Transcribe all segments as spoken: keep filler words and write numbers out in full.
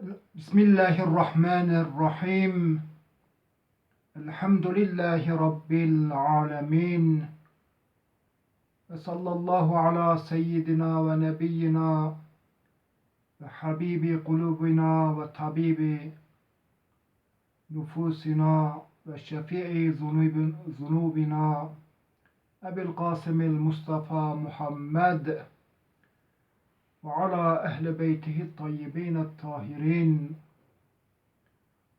بسم الله الرحمن الرحيم. الحمد لله رب العالمين. وصلى الله على سيدنا ونبينا وحبيب قلوبنا وطبيب نفوسنا وشفيع ذنوب-، ذنوبنا أبي القاسم المصطفى محمد وعلى أهل بيته الطيبين الطاهرين.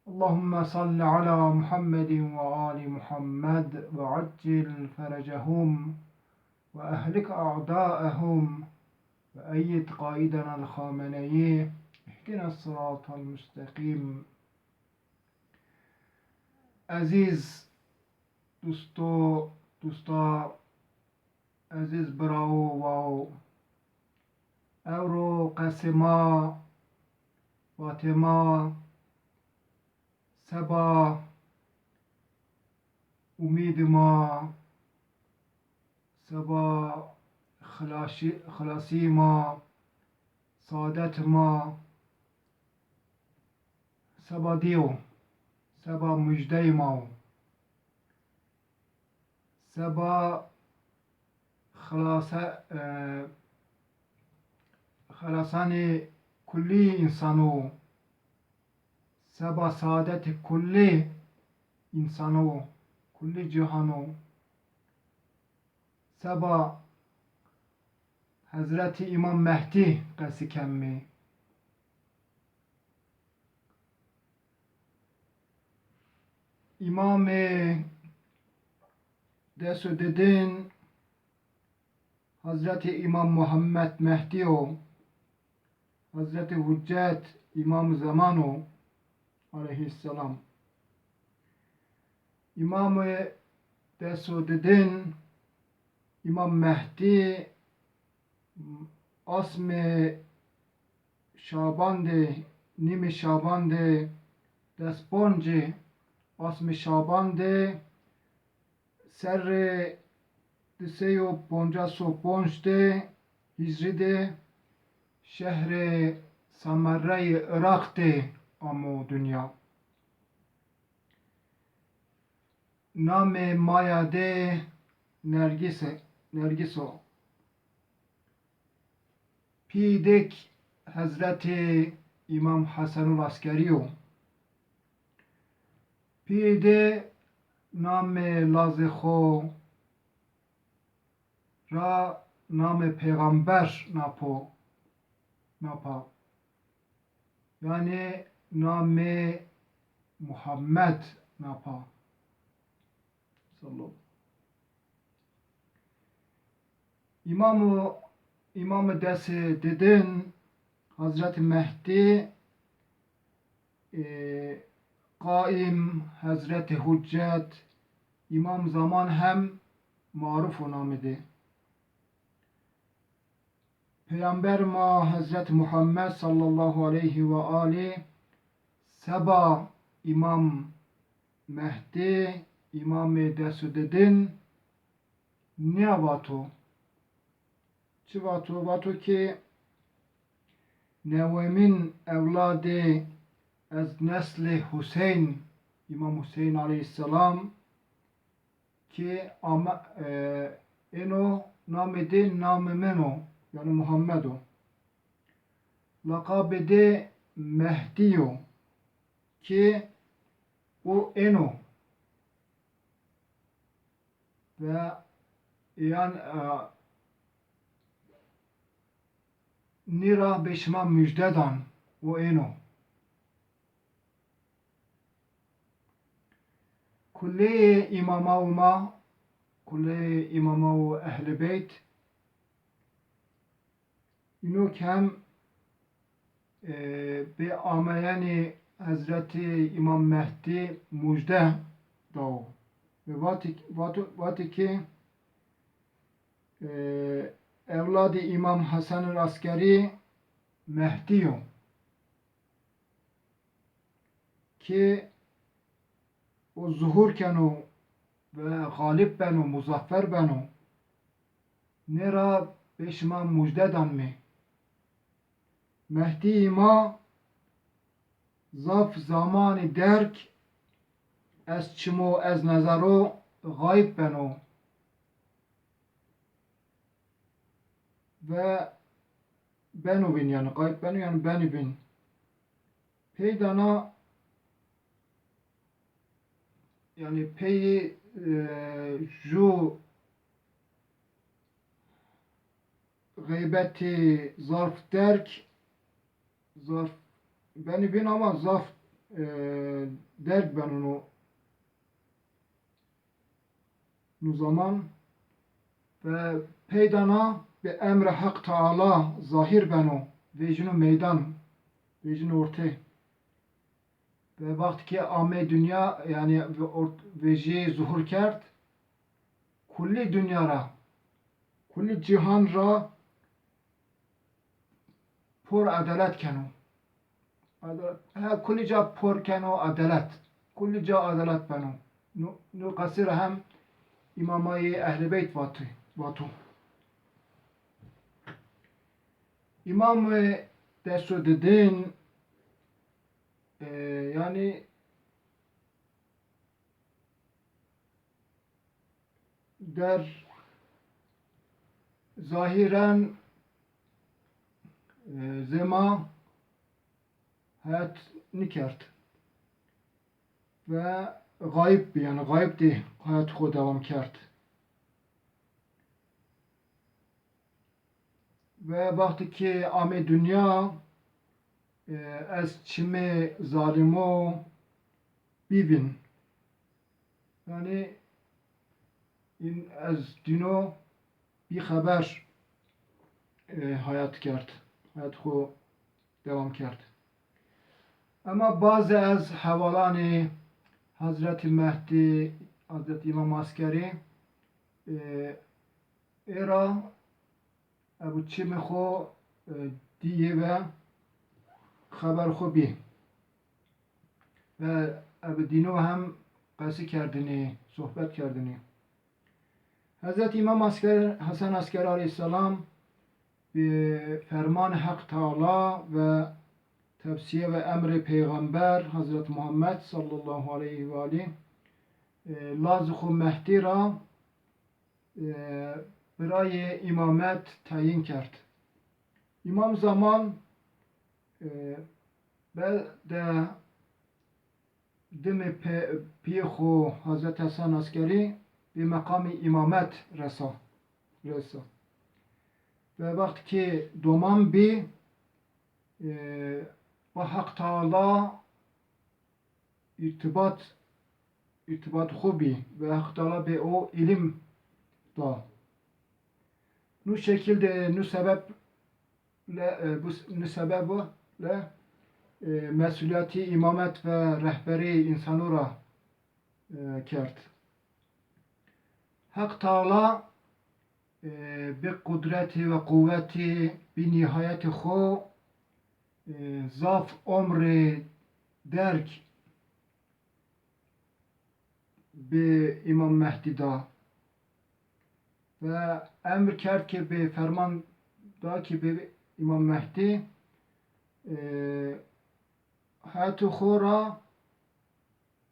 اللهم صل على محمد وآل محمد وعجل فرجهم وأهلك أعداءهم وأيد قائدنا الخامنئي. اهدنا الصراط المستقيم. Ezîz dusto, dusta, ezîz birawo, wawo. Ewro qesê ma, vatê ma, seba umîdê ma, seba xilasî-, xilasî ma, saadet ma, seba dî yo, seba mujdeyê ma wo. Seba xilase-, e, xelasanê kullî însan o. Seba saadetê kullî însan o, kullî cîhan o. Seba Hezretî Îmam Mehdî qesî kemî. Îmamê des û didin Hezretî Îmam Muhammed Mehdî yo. Hezretî Huccet Îmam Zeman o, aleyhîsselam. Îmamê des û didin, Îmam Mehdî, asmê Şaban de, nîmê Şaban de, des poncî asmê Şaban de, serrê di sey û poncas û ponc de, hîcrî de, şehrê Semerreyê Iraq de amo dinya. Namê maya de Nergîs e, Nergîs o. Pîyê de k-, Hezretî Îmam Hesenul Askerî yo. Pîyê de namê lazê xo ra namê pêxember napo, napa. Yanî namê Muhammed napa. Sallallahu. Îmam û, Îmamê desê didin, Hezretî Mehdî, e, Qaîm, Hezretî Huccet, Îmam Zaman hem maruf o namê de. Peyamber ma Hezret Muhammed sallallahu aleyhi ve ali seba Îmam Mehdî, Îmamê des û didin, nîya vato. Çi vato? Vato ki newemîn ewladê ez neslê Huseyn, Îmam Huseyn aleyhîsselam, ki ama, e, êno namê dê namê min o, yanî Muhammed o. Laqabê dê Mehdî yo, ki o êno. Ve yan, e, nî ra bê şima mujde dan, o êno. Kuleyê îmama û ma, kuleyê îmama û Ehlî Beyt, îno kem, e, bê ameyenê Hezretî Îmam Mehdî mujde dao. Ve vatî, vato-, vatî ki, e, ewladê Îmam Hesenil Askerî Mehdî yo. Ki o zuhur keno ve xalib beno, muzaffer beno. Nê ra bê şima mujde danmê. Mehdîyê ma Zaf zamanî derg ez çimo, ez nezero, xayib beno. Ve beno vîn, yanî xayib beno, yanî benî vîn. Pey dana, yanî peyî, e, ju xeybetî zarf derg, zarf benî vîn ama zaf, e, derg beno no, no zaman ve pey dana bi emrê Heq Teala zahîr beno, vejîno meydan, vejîno ortê. Ve wext ke amê dinya, yanî ve ort-, vejî zuhur kerd, kullî dinya ra, kullî cîhan ra por edelet keno. Edelet, he, kullî ca por keno edelet. Kullî ca edelet beno. Nu, nu qesî ra hem îmamayê Ehlî Beyt vatî, vato. Îmamê desto didin, e, yanî der zahîren, e, zema het nikerd ve xayib bi, yanî xayib de hayat xo dewam kerd. Ve wextî ki amê dinya, e, ez çimê zalimo bîvîn. Yanî în ez dîno bîxeber, e, hayat kerd, hayat xo dewam kerd. Ema bazê ez hevalanê Hezretî Mehdî, Hezretî Îmam Askerî, e, ê ra ebi çimê xo, e, dîyê ve xeber xo bî. Ve ebi dîno hem qesî kerdinî, sohbet kerdinî. Hezretî Îmam Asker, Hesen Asker aleyhîsselam bi fermanê Heq Teala ve tevsîye ve emrê Peyxamber Hezret Muhammed sallallahu aleyhi ve alî, e, lazê xo Mehdî ra e, birayê îmamet teyîn kerd. Îmam Zaman, e, bede dimê pe-, pîyê xo Hezret Hesen Askerî bi meqamê îmamet resa, resa. Ve wext ki doman bî, e, ba Heq Teala îrtibat, îrtibat xo bî ve Heq Teala bê o îlim da. Nu şekil de, nu sebeb le, e, bu s-, nu sebebo le, e, mesuliyetî îmamet ve rehberî însano ra, e, kerd. Heq Teala, e, bi qudretî ve quwetî bi nîhayetî xo, e, zaf omrê derg bi Îmam Mehdî da. Ve emr kerd ki bi ferman da ki bi Îmam Mehdî, e, hetê xo ra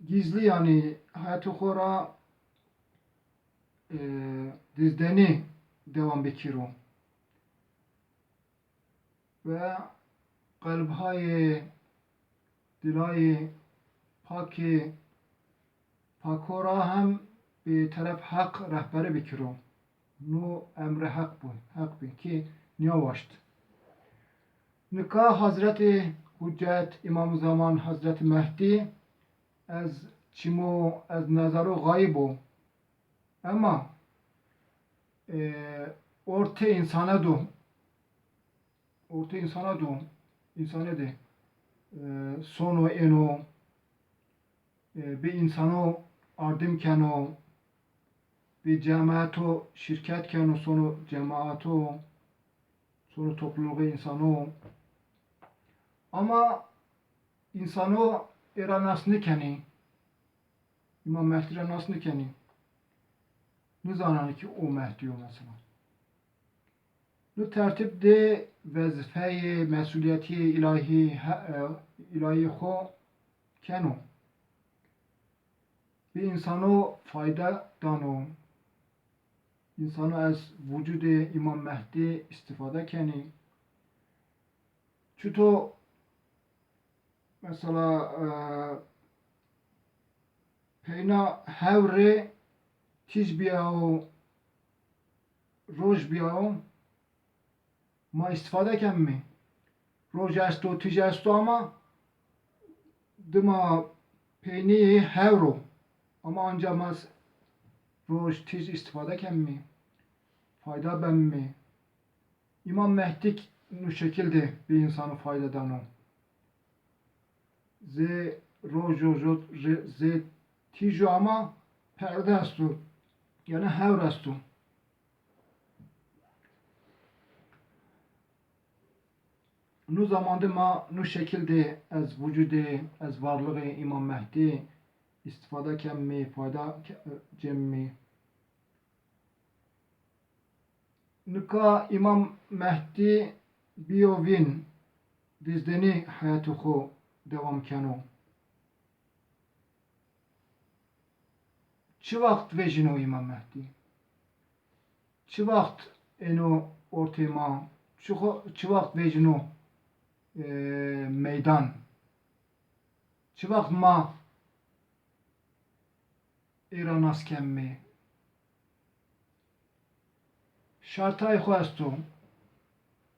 gizlî, yanî hetê xo ra, e, dizdenî dewam bikiro. Ve qelbhayê, dilayê pakê, pako ra hem bi teref Heq rehberî bikiro. Nu emrê Heq bu, Heq bi ki nîyawaşt. Nika Hazretî Huccet Îmam Zaman Hazretî Mehdî ez çimo, ez nezero xayib o. Ema, e, ortê însane do, ortê însane do, însane de, e, sono êno, e, bi însano ardim keno, bi cemaeto şîrket keno, sono cemaato, sono topluluğê însano. Ama însano ê ra nas nêkenî. Îmam Mehdî ra nas nêkenî. Nêzanenî ki o Mehdî yo mesela. No tertîb de wezîfeyê, mesulîyetîyê îlahî, he-, e, îlahî xo keno. Bi însano fayda dano. Însano ez vucudê Îmam Mehdî îstîfade kenî. Çito, mesela, e, peyna hewrê tîj bîyawo, roj bîyawo, ma îstîfade kemî. Roj esto, tîj esto ama dima peynî hewr o. Ama anca ma s-, roj, tîj îstîfade kemî. Fayda bemî. Îmam Mehdî k-, nu şekil de bi însano fayda dano. Zê rojo, jo, re-, zê tîjo ama perde esto. Yanî hewr esto. Nu zaman de ma nu şekil de ez vucudê, ez varlığê Îmam Mehdî îstîfade kemî, fayda ke-, cemî. Nika Îmam Mehdî bîyo vîn, dizdenî heyatê xo dewam keno. Çi waxt vejîno Îmam Mehdî? Çi waxt êno ortê ma? Çi xo-, çi waxt vejîno, e, meydan? Çi waxt ma ê ra nas kemî? Şartayê xo esto.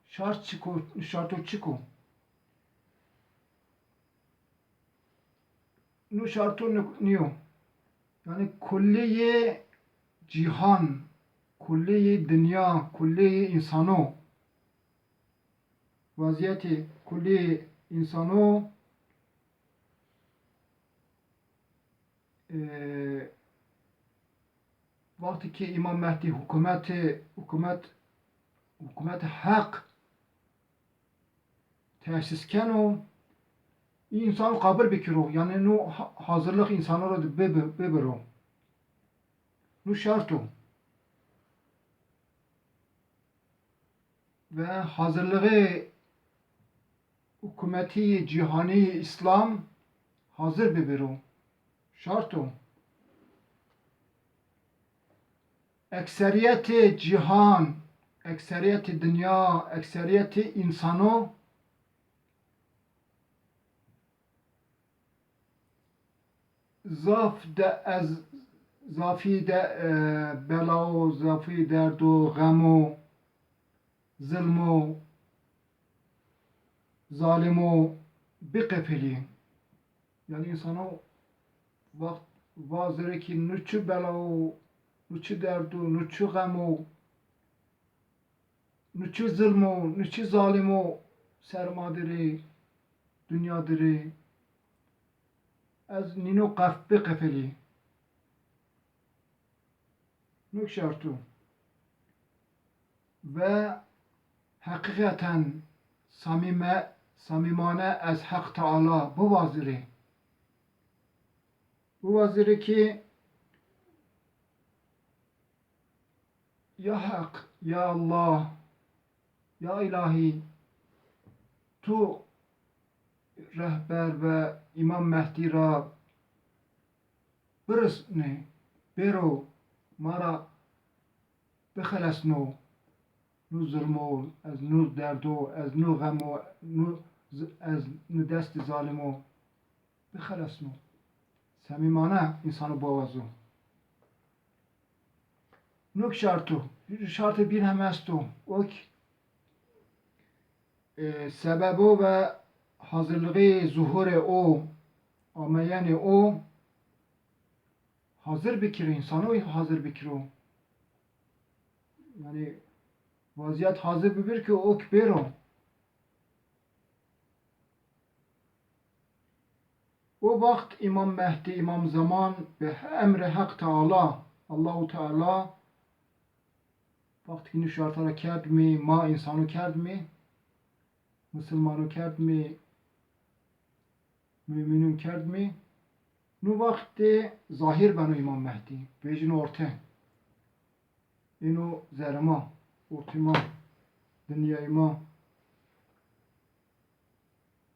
Şart çik o, şarto çik o? No şarto ni-, nîyo. Yanî kulleyê cîhan, kulleyê dinya, kulleyê însano. Wezîyetê kulleyê însano, e, wextê ke Îmam Mehdî hukûmetê, hukûmet, hukûmetê Heq tesîs keno, însan qabil bikiro, yanî no ha-, hazirlix însanan ra de bibi-, bibiro. No şart o. Ve hazirlixê hukûmetî cîhanî Îslam hazir bibiro. Şart o. Ekserîyetê cîhan, ekserîyetê dinya, ekserîyetê însano zaf de ez, zafî de, e, belawo, zafî derdo, xemo, zilmo, zalimo biqefilî. Yanî însano waxt vazirê kî nu çi belawo, nu çi derdo, nu çi xemo, nu çi zilmo, nu çi zalimo ser ma dirê, dinya dirê. Ez nîno qef-, biqefilî. Nuk şertu. Ve heqîqeten samîme-, samîmane ez Heq Teala biwazirî. Biwazirî ki ya Heq, ya Allah, ya Îlahî, tu rehber ve Îmam Mehdî ra birisnê, bêro ma ra bixelesno, nu zilmo, ez nu derdo, ez nu xemo, nu z-, ez nu destê zalimo bixelesno. Semîmane însano biwazo. Nuk şart o. Şartê bîn hem esto. O ki, e, sebebo ve hazirlixê zuhurê o, ameyenê o hazir bikiro, însano hazir bikiro. Yanî vazîyet hazir bibir ki o ki bêro. O waxt Îmam Mehdî, Îmam Zeman bi emrê Heq Teala, Allahu Teala, waxt ki nu şarta ra kerdmî, ma însano kerdmî, misilmano kerdmî, mumînun kerdmî, nu waxt de zahîr beno Îmam Mehdî, vejîno orte. Êno zerê ma, ortê ma. dinyayê ma.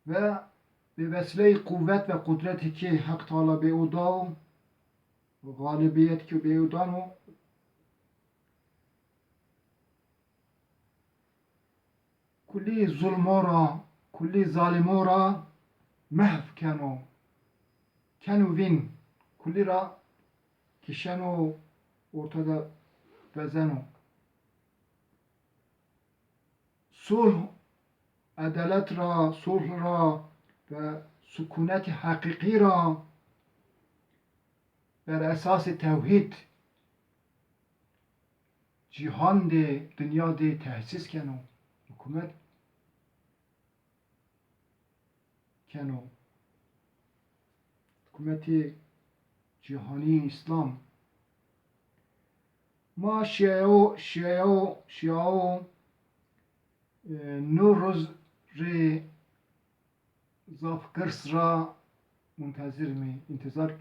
Ve bi vesîleyê quwet ve qudretê ki Heq Teala bê o da, galibiyet ki bê o dano, kulî zulmo ra, kulî zalimo ra mehv keno. Keno vîn, kulî ra kişeno, orte de vezeno. Sulh, edalet ra, sulh ra ve sukunetê heqîqî ra ber esasê tewhîd cîhan de, dinya de tesîs keno, hukûmet keno. Hukûmetê Cîhanî Îslam. Ma şîyayo, şîyayo, şîyawo, e, Newroz rê zaf girs ra muntezir mî, întîzar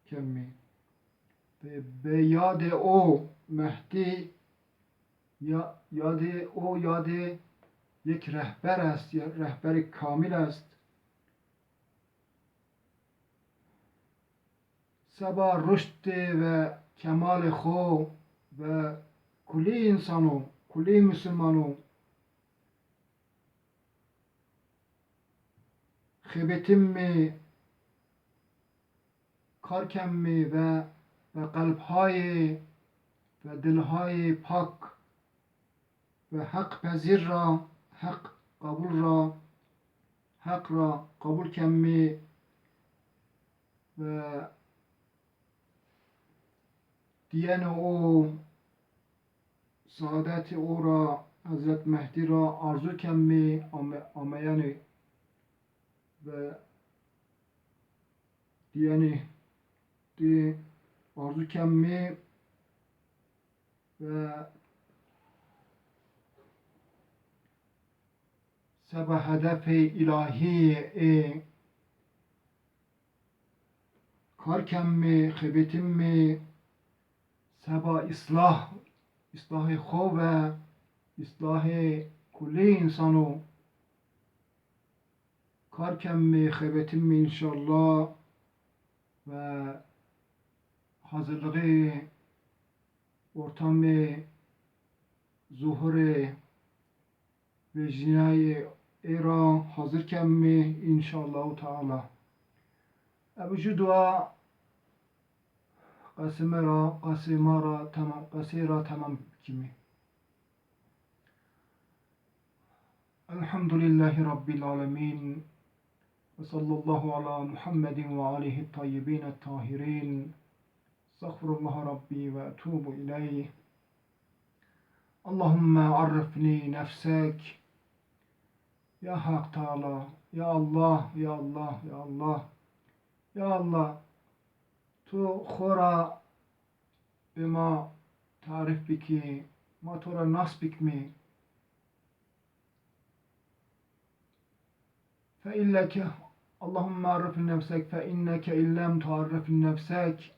kemî. Ve bi yadê o Mehdî, ya, yadê o yadê yek rehber est, ya rehberê kamîl est. Seba ruşdê ve kemalê xo ve kulî însano, kulî musulmano xebetîmî, kar kemî ve, ve qelbhayê ve dilhayê pak ve heqpezîr ra, heq qebul ra, heq ra qebul kemî ve dîyenê o, saadetê o ra, Hezret Mehdî ra arzu kemî ame-, ameyenê ve dîyenê dî arzu kemî ve seba hedefê îlahî ê kar kemî, xebetîmî, seba îslah, îslahê xo ve îslahê kulî însano kar kemî, xebetîmî înşallah ve hazirlixê ortamê zuhurê vejînayê ê ra hazir kemî înşallahu teala. Ebi ju dua qesê ma ra, qesê ma ra temam, qesê ra temam kimî. Elhamdülillahi Rabbil alemin. Ve sallallahu ala Muhammedin ve alihi tayyibin tahirin. Estağfirullah Rabbi ve etubu ileyh. Allahumme arifni nefsek. Ya Haq Teala, ya Allah, ya Allah, ya Allah. Ya Allah, tu xo ra bi ma tarîf bikî, ma to ra nas bikmî. Fe inneke, Allahumme arifni nefsek, fe inneke in lem tuarrif nefsek.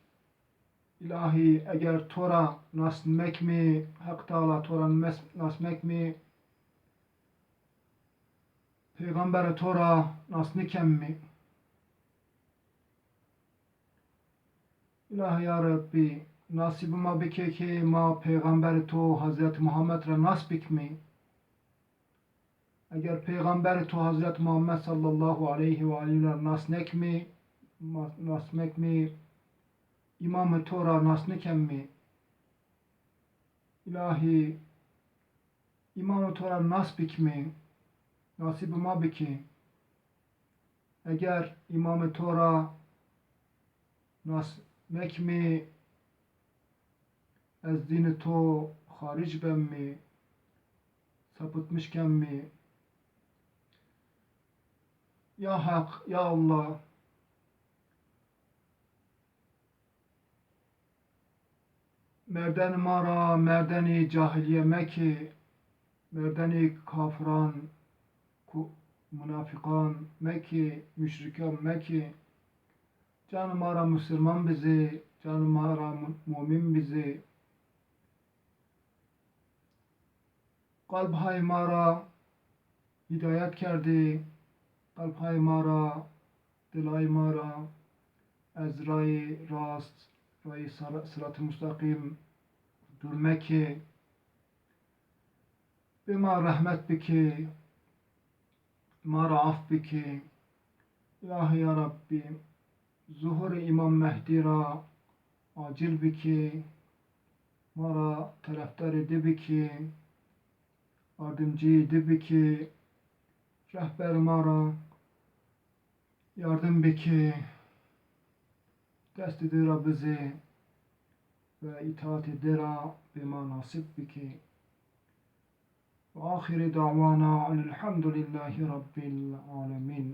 Îlahî, eger to ra nas mekmî, Heq Teala to ra mes-, nas mekmî, peyxamberê to ra nas nikemmî. Îlahî ya Rebbî, nasîbê ma bike ke ma peyxamberê to Hezret Muhammed ra nas bikmî. Eger peyxamberê to Hezret Muhammed sallallahu aleyhi ve aleyhi ra nas nekmî, ma-, nas mekmî, îmamê to ra nas nikemmî. Îlahî, îmamê to ra nas bikmî, nasîbê ma bikî. Eger îmamê to ra nas mekmî, ez dînê to xaric bemmî, sapıtmış kemmî. Ya Heq, ya Allah, merdenê ma ra merdenê cahilîye mekî, merdenê kafiran, ku-, munafiqan mekî, muşrikan mekî. Canê ma ra musilman bizê, canê ma ra mu-, mumin bizê. Qalbhay ma ra hidayet kerdê, qalbhay ma ra, dilay ma ra ez rayê rast, rayê sara-, siratê mustaqîm dûr mekê. Bê ma rehmet bikê, ma ra af bikê. Îlahî ya Rabbî, zuhurê Îmam Mehdî ra acil bikê, ma ra terefdarê di bikê, ardimcîyê di bikê, rehber ma ra yardim bikê, destê di ra bizê ve îtaatê di ra bê ma nasîb bikê. Ve axirê dawana enilhamdulîllahî rabbîl alemîn.